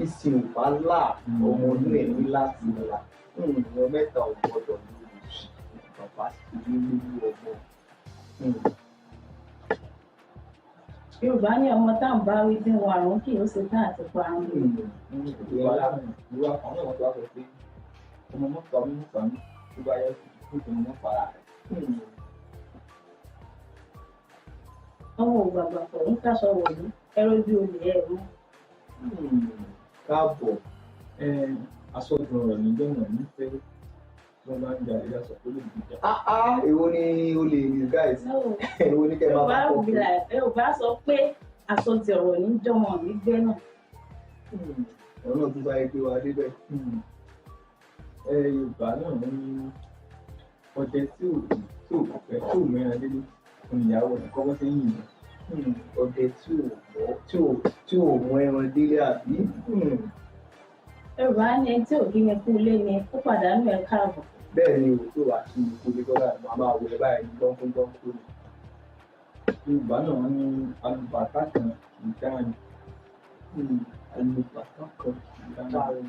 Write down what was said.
Ìsìn ò bá là, ọmọ inú ẹ̀ ní láti là. Ìran mẹ́ta ò gbọdọ̀ lòdì, bàbá sì ní lórí ọmọ. Yorùbá ní ọmọ tá à ń bá wí tí ń warùn kì í ṣe tán àti parun. Yorùbá kan náà wọ́n tó wá sọ pé ọmọ mọ́ pa mí mọ́ pa mí, tó bá yẹ kó tó mọ́ para rẹ̀. Ọmọ ògbàgbà pọ̀ ń káṣọ wọ̀lú, ẹ rójú olè ẹ̀ mú. Káàbọ̀. Asọ́dun ọ̀rọ̀ níjọ́ náà ní pé wọ́n bá ń jà ìyá sọ pé lè gbìjà. Ah ah, èwo ni olè in disguise? No. Èwo ni kẹ́ máa Yorùbá bá kọ́ be like, Yorùbá sọ pé àsọtì ọ̀rọ̀ ní jọmọ mi gbé náà. Ọ̀rọ̀ náà tún sáré gbé wa débẹ̀. Yorùbá náà ní ọdẹ tí ò fẹ́ tí ò mẹ́ran délé, òun ìyàwó rẹ̀ kọ́kọ́ sí yìnbọn. Ọdẹ tí ò mú ẹran délé àbí? Yorùbá ní ẹni tí ò kí ni kú ilé ni ó pàdánù ẹ káàbọ̀. Bẹ́ẹ̀ ni o, tó wà kí ni kú lé kọ́lá máa máa wọ ẹ báyìí ní gbọ́nkú gbọ́nkú ni. Yorùbá náà ní alùbàtà kan kì í dáhùn. Alùbàtà kan kì í dáhùn.